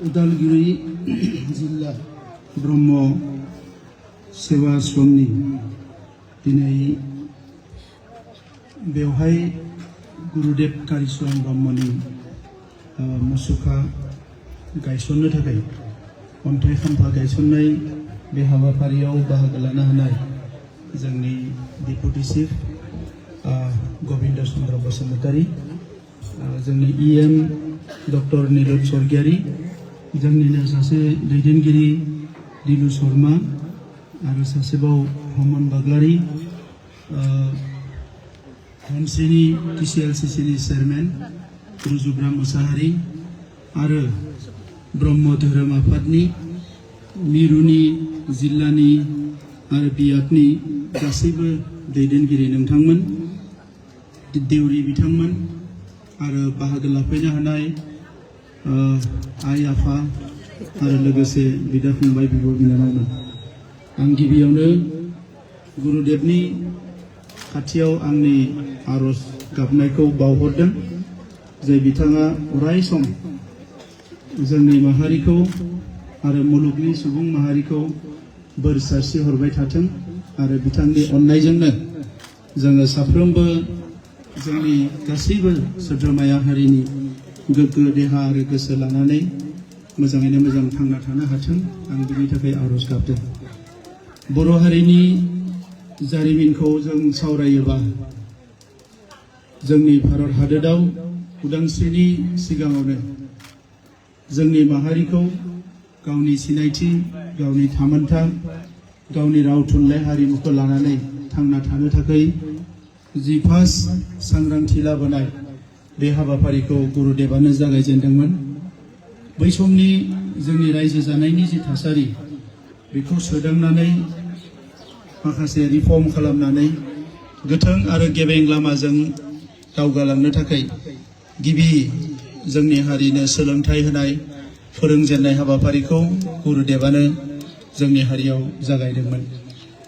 उदालगुरि जिल्ला ब्रह्म सेवा आश्रमनि दिनै बेवहाय गुरुदेव कालिचरण ब्रह्मनि मुसुखा गायसननो थाखाय अन्थाइ खाम्फा गायसननाय बे हाबाफारियाव बाहागो लानो हानाय जोंनि डेपुटि चिफ गोविंद चन्द्र बसुमतारी, जोंनि EM डक्टर नीरज स्वर्गियारी, जोंनिनो सासे दैदेनगिरि दिलु शर्मा आरो सासेबाव हमन बाग्लारी, धनसिरि TCLCC नि चेयारमेन रुजुब्रा मुसाहारि आरो ब्रह्म धोरोम आफादनि मिरुनि जिल्लानि आरो बियाबनि गासैबो दैदेनगिरि नोंथांमोन, देउरि बिथांमोन आरो बाहागो लाफैनो हानाय आइ आफा आरो लोगोसे बिदा फंबाय बिब' बिनानावमोन, आं गिबियावनो गुरुदेवनि खाथियाव आंनि आरज गाबनायखौ बावहरदों जे बिथाङा अराय सम जोंनि माहारिखौ आरो मुलुगनि सुबुं माहारिखौ बोर सारस्रि हरबाय थाथों आरो बिथांनि अननायजोंनो जोङो साफ्रोमबो जोंनि गासैबो सोद्रोमाया हारिनि गोग्गो देहा आरो गोसो लानानै मोजाङैनो मोजां थांना थानो हाथों, आं बिनि थाखाय आरज गाबदों। बर' हारिनि जारिमिनखौ जों सावरायोबा जोंनि भारत हादोराव उदांस्रिनि सिगाङावनो जोंनि माहारिखौ गावनि सिनायथि, गावनि थामोनथा, गावनि राव थुनलाइ हारिमुखौ लानानै थांना थानो थाखाय जि फार्स्ट सांग्रांथि लाबोनाय बे हाबाफारिखौ गुरुदेवानो जागायजेनदोंमोन। बै समनि जोंनि रायजो जानायनि जि थासारि बेखौ सोदांनानै माखासे रिफर्म खालामनानै गोथों आरो गेबें लामाजों दावगालांनो थाखाय गिबि जोंनि हारिनो सोलोंथाइ होनाय फोरोंजेननाय हाबाफारिखौ गुरुदेवानो जोंनि हारियाव जागायदोंमोन।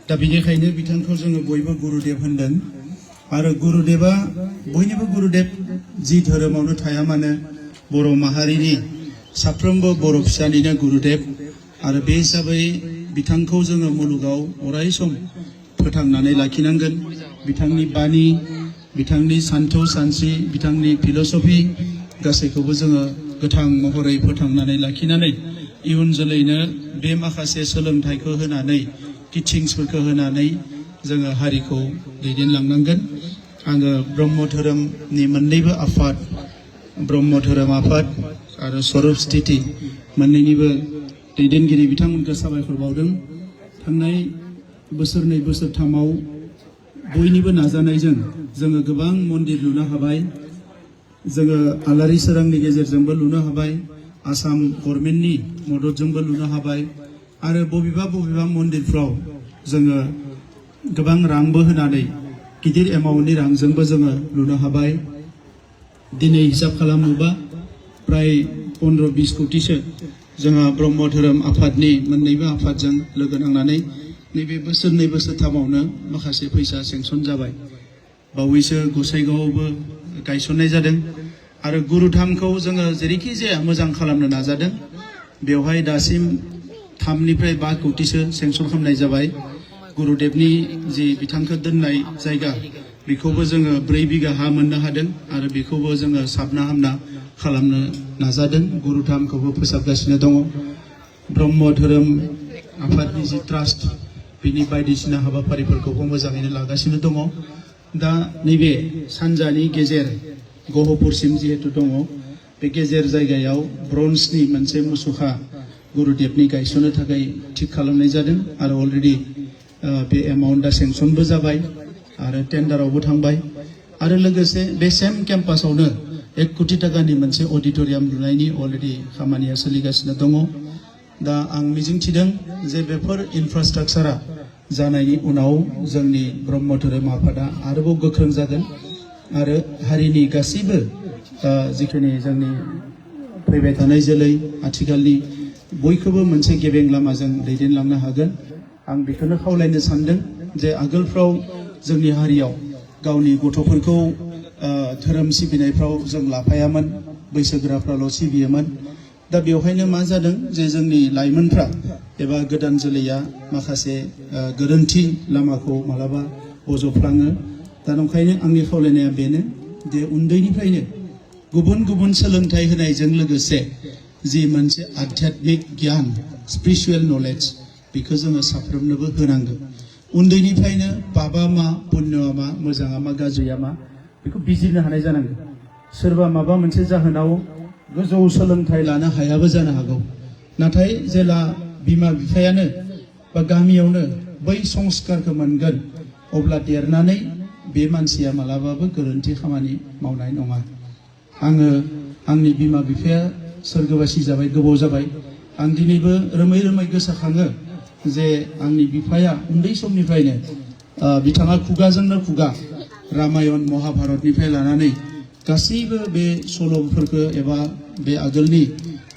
दा बेनिखायनो बिथांखौ जोङो बयबो गुरुदेव होनदों आरो गुरुदेवा बयनिबो गुरुदेव, जि धोरोमावनो थाया मानो बर' माहारिनि साफ्रोमबो बर' फिसानिनो गुरुदेव आरो बे हिसाबै बिथांखौ जोङो मुलुगाव अराय सम फोथांनानै लाखिनांगोन। बिथांनि बाणी, बिथांनि सान्थौ सानस्रि, बिथांनि फिलसफि गासैखौबो जोङो गोथां महरै फोथांनानै लाखिनानै इयुन जोलैनो बे माखासे सोलोंथाइखौ होनानै टिचिंसफोरखौ होनानै जोङो हारिखौ दैदेनलांनांगोन। आङो ब्रह्म धोरोमनि मोननैबो आफाद, ब्रह्म धोरोम आफाद आरो स्वरुप स्थिति मोननैनिबो दैदेनगिरि बिथांमोनखौ साबायखर बावदों। थांनाय बोसोरनै बोसोरथामाव बयनिबो नाजानायजों जोङो गोबां मन्दिर लुनो हाबाय, जोङो आलारि सोरांनि गेजेरजोंबो लुनो हाबाय, आसाम गभर्नमेन्टनि मददजोंबो लुनो हाबाय आरो बबेबा बबेबा मन्दिरफ्राव जोङो गोबां रांबो होनानै गिदिर एमाउन्टनि रांजोंबो जोङो लुनो हाबाय। दिनै हिसाब खालामोबा प्राय 15-20 कोटिसो जोंहा ब्रह्म धोरोम आफादनि मोननैबो आफादजों लोगो नांनानै नैबे बोसोरनै बोसोरथामावनो माखासे फैसा सेंसन जाबाय। बावैसो गसाइगावआवबो गायसननाय जादों आरो गुरुधामखौ जोङो जेरैखि जाया मोजां खालामनो नाजादों। बेवहाय दासिम 3निफ्राय 5 कोटिसो सेंसन खालामनाय जाबाय। गुरुदेवनि जि बिथांखौ दोननाय जायगा बेखौबो जोङो 4 बिघा हा मोननो हादों आरो बेखौबो जोङो साबना हामना खालामनो नाजादों। गुरुधामखौबो फोसाबगासिनो दङ। ब्रह्म धोरोम आफादनि जि ट्रास्ट बिनि बायदिसिना हाबाफारिफोरखौबो मोजाङैनो लागासिनो दङ। दा नैबे सानजानि गेजेर गहपुरसिम जिहेतु दङ, बे गेजेर जायगायाव ब्रन्जनि मोनसे मुसुखा गुरुदेवनि गायसननो थाखाय थिग खालामनाय जादों आरो अलरेडि बे एमाउन्टआ सेंसनबो जाबाय आरो टेन्डारावबो थांबाय आरो लोगोसे बे सेम केम्पासावनो 1 कोटि टाकानि मोनसे अडिट'रियाम लुनायनि अलरेडि खामानिया सोलिगासिनो दङ। दा आं मिजिंथिदों जे बेफोर इनफ्रास्ट्राक्चारा जानायनि उनाव जोंनि ब्रह्म धोरोम आफादा आरोबाव गोख्रों जागोन आरो हारिनि गासैबो जिखिनि जोंनि फैबाय थानाय जोलै आथिखालनि बयखौबो मोनसे गेबें लामाजों दैदेनलांनो हागोन। आं बेखौनो खावलायनो सानदों जे आगोलफ्राव जोंनि हारियाव गावनि गथ'फोरखौ धोरोम सिबिनायफ्राव जों लाफायामोन, बैसोगोराफ्राल' सिबियोमोन। दा बेवहायनो मा जादों जे जोंनि लाइमोनफ्रा एबा गोदान जोलैया माखासे गोरोन्थि लामाखौ मालाबा बज'फ्लाङो दा नंखायनो आंनि खावलायनाया बेनो जे उन्दैनिफ्रायनो गुबुन गुबुन सोलोंथाइ होनायजों लोगोसे जि मोनसे आध्यात्मिक गियान स्पिरिचुवेल नलेज बेखौ जोङो साफ्रोमनोबो होनांगौ उन्दैनिफ्रायनो पापा मा पुण्यआ मा मोजाङा मा गाज्रिया मा बेखौ बिजिरनो हानाय जानांगौ सोरबा माबा मोनसे जाहोनाव गोजौ सोलोंथाइ लानो हायाबो जानो हागौ नाथाय जेला बिमा बिफायानो बा गामियावनो बै संस्कारखौ मोनगोन अब्ला देरनानै बे मानसिया मालाबाबो गोरोन्थि खामानि मावनाय नङा आङो आंनि बिमा बिफाया सोरगोबासि जाबाय गोबाव जाबाय आं दिनैबो रोमै रोमै गोसोखाङो जे आंनि बिफाया उन्दै समनिफ्रायनो बिथाङा खुगाजोंनो खुगा रामायण महाभारतनिफ्राय लानानै गासैबो बे सल'फोरखौ एबा बे आगोलनि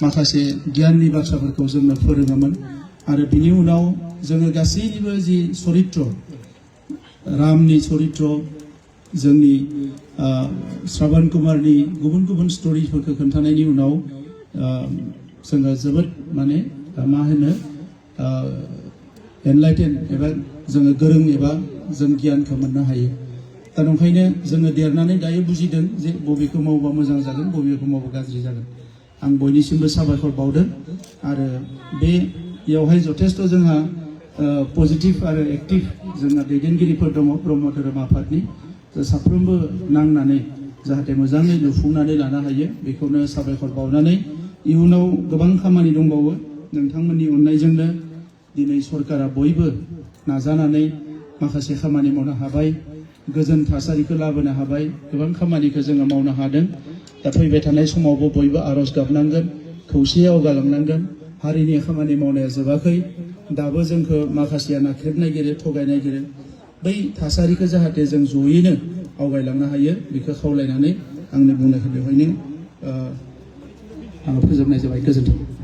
माखासे गियाननि बाथ्राफोरखौ जोंनो फोरोङोमोन आरो बिनि उनाव जोङो गासैनिबो जि चरित्र रामनि चरित्र जोंनि श्रवण कुमारनि गुबुन गुबुन स्ट'रिफोरखौ खोन्थानायनि उनाव जोङो जोबोद माने मा होनो एनलाइटेन एबा जोङो गोरों एबा जों गियानखौ मोननो हायो दा नंखायनो जोङो देरनानै दायो बुजिदों जे बबेखौ मावोबा मोजां जागोन बबेखौ मावोबा गाज्रि जागोन आं बयनिसिमबो साबायखर बावदों आरो बेयावहाय जथेस्थ' जोंहा पजिटिभ आरो एक्टिभ जोंहा दैदेनगिरिफोर दङ ब्रह्म धोरोम आफादनि साफ्रोमबो नांनानै जाहाथे मोजाङै लुफुंनानै लानो हायो बेखौनो साबायखर बावनानै इयुनाव गोबां खामानि दंबावो नोंथांमोननि अननायजोंनो दिनै सरकारा बयबो नाजानानै माखासे खामानि मावनो हाबाय गोजोन थासारिखौ लाबोनो हाबाय गोबां खामानिखौ जोङो मावनो हादों दा फैबाय थानाय समावबो बयबो आर'ज गाबनांगोन खौसेयै आवगायलांनांगोन हारिनि खामानि मावनाया जोबाखै दाबो जोंखौ माखासेया नाख्रेबनो नागिरो थगायनो नागिरो बै थासारिखौ जाहाथे जों जयैनो आवगायलांनो हायो बेखौ खावलायनानै आंनि बुंनायखौ बेवहायनो आङो फोजोबनाय जाबाय गोजोन्थों